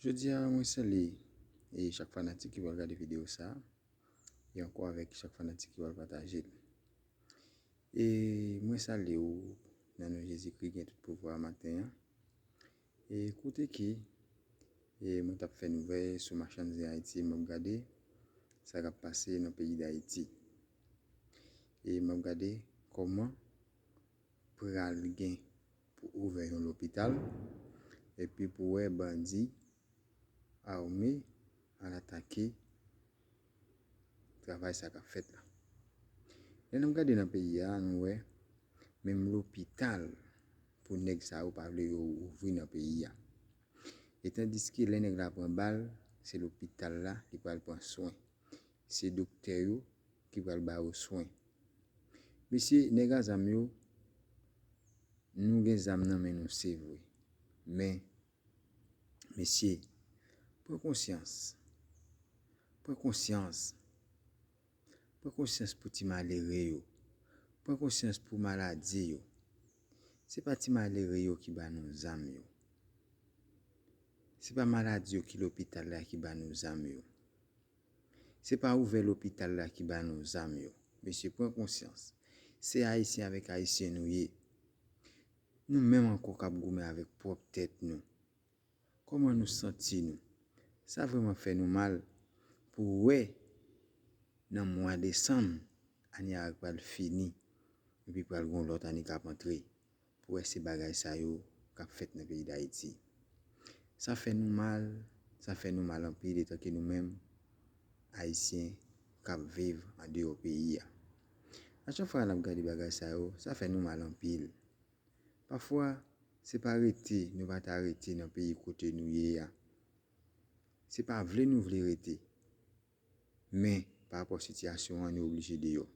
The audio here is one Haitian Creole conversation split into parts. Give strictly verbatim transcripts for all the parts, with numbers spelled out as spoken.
Jodi a, mwen salye e chak fanatik ki pral gade videyo sa a, e ankò avèk chak fanatik ki pral pataje l. E mwen salye w nan non Jezikri ki gen tout pouvwa maten an. E kote ke e mwen t ap fè nouvèl sou machann zen Ayiti, m ap gade sa k ap pase nan peyi Dayiti. E m ap gade kòman pral gen pou ouvè yon lopital, epi pou wè bandi ame al atake travay sa k ap fèt la. Lè n ap gade nan peyi a, nou wè menm lopital pou nèg sa yo pa vle yo ouvri nan peyi a. E tandiske lè nèg la pran bal, se lopital la li pral pran swen. Se doktè yo ki pral ba yo swen. Mesye, nèg a zam yo, nou gen zam nan men nou, se vre. Men, mesye, pran konsyans. Pran konsyans. Pran konsyans pou ti malere yo. Pran konsyans pou maladi yo. Se pa ti malere yo ki ba nou zam yo. Se pa maladi yo ki lopital la ki ba nou zam yo. Se pa ouvè lopital la ki ba nou zam yo. Mesye, pran konsyans. Se Ayisyen avèk Ayisyen nou ye. Nou menm ankò k ap goumen avèk pwòp tèt nou. Kòman nou santi nou? Sa vrèman fè nou mal pou wè nan mwa desanm, ane a pral fini, epi pral gen yon lòt ane k ap antre, pou wè se bagay sa yo k ap fèt nan peyi Dayiti. Sa fè nou mal, sa fè nou mal anpil etanke nou menm Ayisyen k ap viv andeyò peyi a. A chak fwa n ap gade bagay sa yo, sa fè nou mal anpil. Pafwa, se pa rete nou pa ta rete nan peyi kote nou ye a. Se pa vle nou vle rete. Men, pa rapò sitiyasyon an, nou oblije deyò.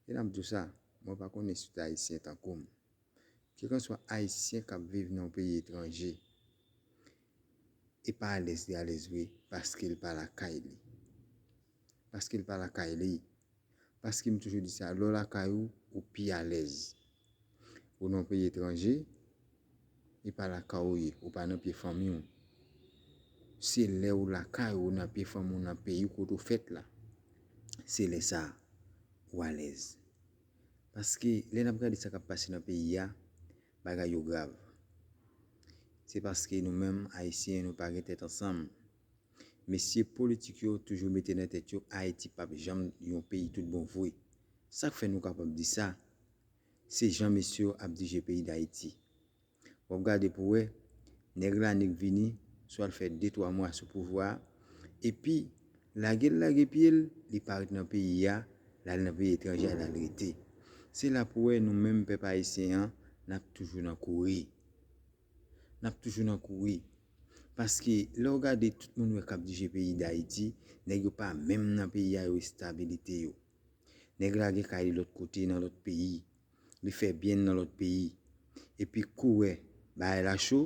E n ap di w sa, mwen pa konnen si w t Ayisyen tankou m. Kèlkanswa Ayisyen k ap viv nan yon peyi etranje, e pa alèz li alèz vre, paske l pa lakay li. Paske l pa lakay li. Paske m toujou di sa, lè w lakay ou, ou pi alèz. Ou nan yon peyi etranje, e pa lakay ou ye, ou pa nan pye fanmi w. Se lè ou lakay ou, nan pye fanmi w, nan peyi w kote w fèt la. Se lè sa a, ou alèz. Paske lè n ap gade sa k ap pase nan peyi a, bagay yo grav. Se paske nou menm, Ayisyen, nou pa gen tèt ansanm. Mesye politik yo toujou mete nan tèt yo Ayiti p ap janm yon peyi tout bon vre. Sa k fè nou kapab di sa? Se jan mesye yo ap dirije peyi Dayiti. W ap gade pou wè, nèg la nik vini, swa l fè de twa mwa sou pouvwa a, epi lage l lage pye l, li pa ret nan peyi a, l al nan peyi etranje a, l al rete. Se la pou wè nou menm pèp ayisyen an, n ap toujou nan kouri. N ap toujou nan kouri. Paske lè w gade tout moun wè k ap dirije peyi Dayiti, nèg yo pa menm nan peyi a, yo estabilite yo. Nèg la gen kay li lòt kote, nan lòt peyi. Li fè byen nan lòt peyi. Epi kou wè bagay la cho,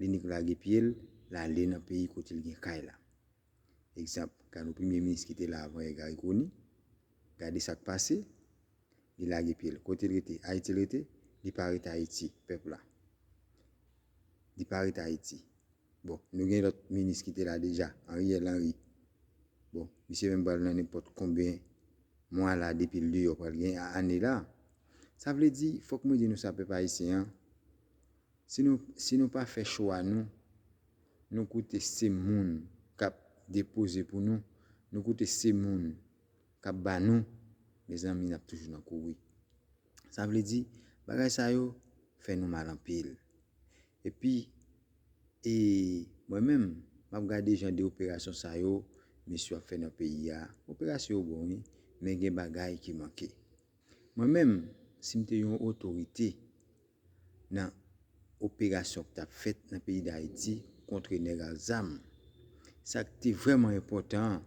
li nik lage pye l, l ale nan peyi kote l gen kay la. Egzanp, gade yon premye minis ki te la avan yè, Garry Conille. Gade sa k pase, li lage pye l. Kote l rete? Ayiti l rete? Li pa rete Ayiti, pèp la. Li pa rete Ayiti. Bon, nou gen lòt minis ki te la deja, Ariel Henry. Bon, misye menm pral nan nenpòt konbyen mwa la depi l deyò, pral gen ane la. Sa vle di, fòk mwen di nou sa, pèp ayisyen an, si nou, si nou pa fè chwa nou, nou koute se moun k ap depoze pou nou, nou koute se moun k ap ba nou, mezanmi, n ap toujou nan kouri. Sa vle di, bagay sa yo fè nou mal anpil. Epi, e mwen menm, m ap gade jan de operasyon sa yo, mesye yo ap fè nan peyi a. Operasyon yo bon, wi, men gen bagay ki manke. Mwen menm, si m te yon otorite nan operasyon k t ap fèt nan peyi Dayiti kont nèg ak zam, sa k te vrèman enpòtan an,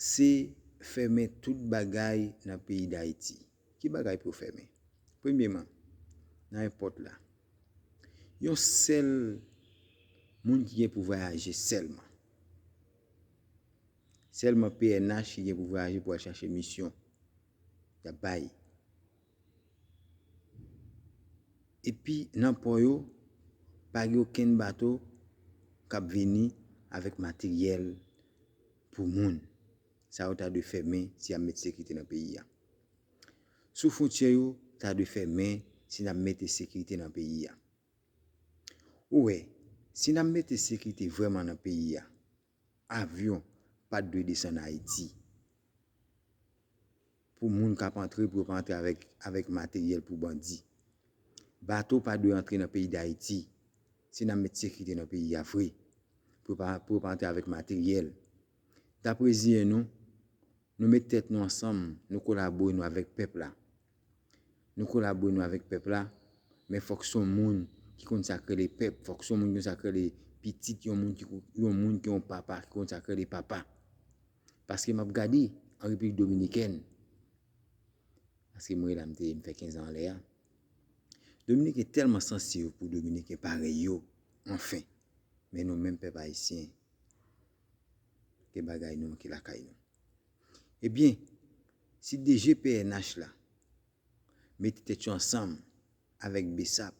se fèmen tout bagay nan peyi Dayiti. Ki bagay pou yo fèmen? Premyeman, nan èpòt la, yon sèl moun ki gen pou vwayaje sèlman. Sèlman P N H ki gen pou vwayaje pou al chache misyon y ap bay. Epi nan pò yo, pa gen okenn bato k ap vini avèk materyèl pou moun. Sa yo ta dwe fèmen si y ap met sekirite nan peyi a. Sou fwontyè yo ta dwe fèmen si n ap mete sekirite nan peyi a. Ou wè, si n ap mete sekirite vrèman nan peyi a, avyon pa t dwe desann Ayiti pou moun k ap antre, pou yo pa antre avèk, avèk materyèl pou bandi. Bato pa dwe antre nan peyi Dayiti si n ap met sekirite nan peyi a vre, pou yo pa, pou yo pa antre avèk materyèl. Dapre ziyen nou, nou met tèt nou ansanm, nou kolabore nou avèk pèp la. Nou kolabore nou avèk pèp la, men fòk se yon moun ki konn sa k rele pèp, fòk se yon moun ki konn sa k rele pitit, yon moun ki, yon moun ki yon papa, ki konn sa k rele papa. Paske m ap gade an Repiblik Dominikèn, paske mwen la m te, m fè kenz an anlè a. Dominiken tèlman sanse yo pou Dominiken parèy yo, anfen. Men nou menm pèp ayisyen, gen bagay nou manke lakay nou. Ebyen, si D G P N H la mete tèt yo ansanm avèk BSAP,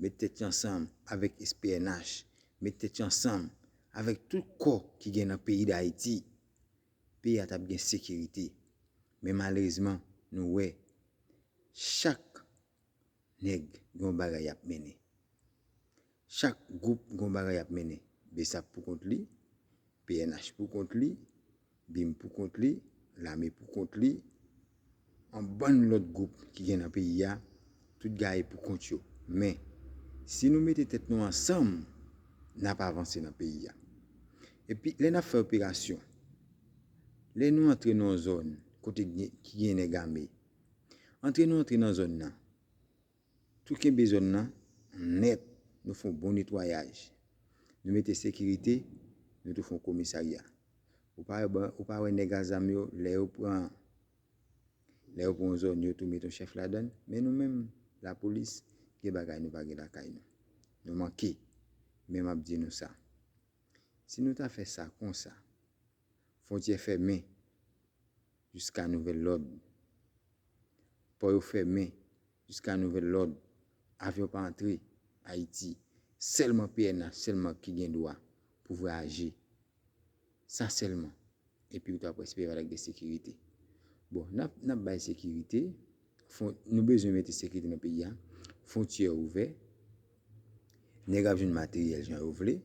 mete tèt yo ansanm avèk S P N H, mete tèt yo ansanm avèk tout kò ki gen nan peyi Dayiti, peyi a t ap gen sekirite. Men malerezman, nou wè, chak nèg gen yon bagay y ap mennen. Chak gwoup gen yon bagay y ap mennen. BSAP pou kont li, P N H pou kont li, bim pou kont li, lame pou kont li, yon bann lòt gwoup ki gen nan peyi a, tout gaye pou kont yo. Men, si nou mete tèt nou ansanm, n ap avanse nan peyi a. Epi, lè n ap fè operasyon, lè nou antre nan yon zòn kote gen, ki gen nèg ame, antre nou antre nan zòn nan, tou kenbe zòn nan nèt, nou fè yon bon netwayaj. Nou mete sekirite, nou tou fè yon komisarya. Ou pa wè, ou pa wè nèg a zam yo, lè yo pran, lè yo pran yon zòn, yo tou mete yon chèf ladan l. Men nou menm, lapolis, gen bagay nou pa gen lakay nou. Nou manke. Men m ap di nou sa. Si nou ta fè sa konsa, fwontyè fèmen jiska nouvèl lòd. Pò yo fèmen jiska nouvèl lòd. Avyon pa antre Ayiti. Sèlman P N H sèlman ki gen dwa pou vwayaje. Sa sèlman. Epi ou ta pral espere avèk de sekirite. Bon, n ap, n ap bay sekirite. Fon-, nou bezwen mete sekirite nan peyi a. Fwontyè ouvè. Nèg ap jwenn materyèl jan yo vle.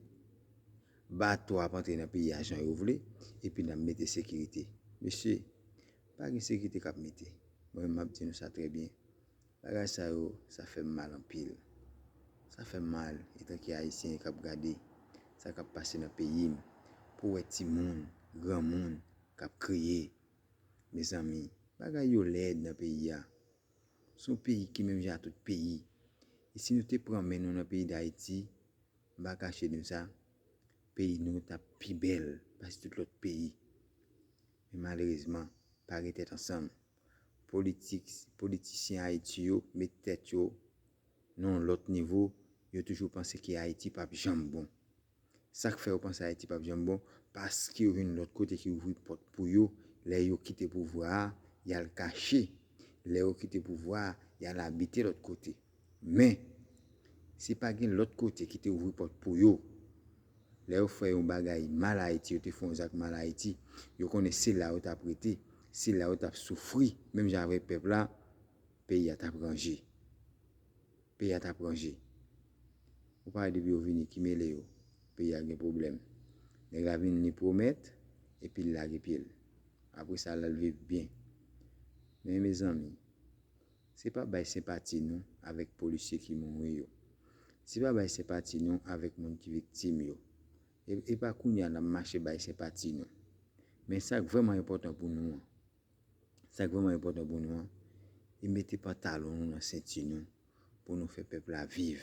Bato ap antre nan peyi a jan yo vle. Epi n ap mete sekirite. Mesye, pa gen sekirite k ap mete. Mwen menm m ap di nou sa trè byen. Bagay sa yo, sa fè m mal anpil. Sa fè m mal, etanke Ayisyen k ap gade sa k ap pase nan peyi m, pou wè timoun, granmoun k ap kriye. Mezanmi, bagay yo lèd nan peyi a. Se yon peyi ki menm jan a tout peyi. E si nou te pran men nou nan peyi Dayiti, m pa kache nou sa, peyi nou t ap pi bèl pase tout lòt peyi. Men malerezman, pa gen tèt ansanm. Politik, politisyen Ayiti yo met tèt yo nan yon lòt nivo, yo toujou panse ke Ayiti p ap janm bon. Sa k fè yo panse Ayiti p ap janm bon, paske yo jwenn lòt kote ki ouvri pòt pou yo, lè yo kite pouvwa a, y al kache. Lè yo kite pouvwa a, y al abite lòt kote. Men, si pa gen lòt kote ki te ouvri pòt pou yo, lè yo fè yon bagay mal Ayiti, yo te fè yon zak mal Ayiti, yo konnen se la yo t ap rete, se la yo t ap soufri, menm jan avèk pèp la, peyi a t ap ranje. Peyi a t ap ranje. Ou pa wè depi yo vini ki mele yo, peyi a gen pwoblèm. Nèg la vin, li pwomèt, epi l lage pye l. Apre sa, l al viv byen. Men mezanmi, se pa bay senpati nou avèk polisye ki mouri yo. Se pa bay senpati nou avèk moun ki viktim yo. E, e pa kounye a n ap mache bay senpati nou. Men sa k vrèman enpòtan pou nou an, sa k vrèman enpòtan pou nou an, e mete pantalon nou nan senti nou pou nou fè pèp la viv.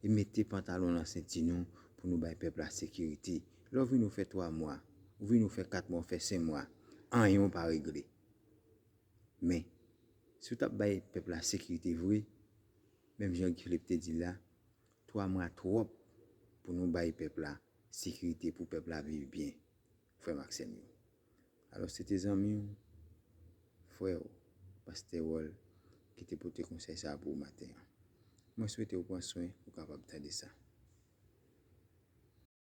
E mete pantalon nan senti nou pou nou bay pèp la sekirite. Lè w vin ou fè twa mwa, ou vin ou fè kat mwa, ou fè senk mwa, anyen ou pa regle. Men, si w t ap bay pèp la sekirite vre, menm jan Guy Philippe te di l la, twa mwa twòp pou nou bay pèp la sekirite, pou pèp la viv byen, frè m ak sè m yo. Alò, se te zanmi w, frè w, pastè Wòl, ki te pote konsèy sa a pou ou maten an. Mwen swete w pran swen, ou kapab tande sa.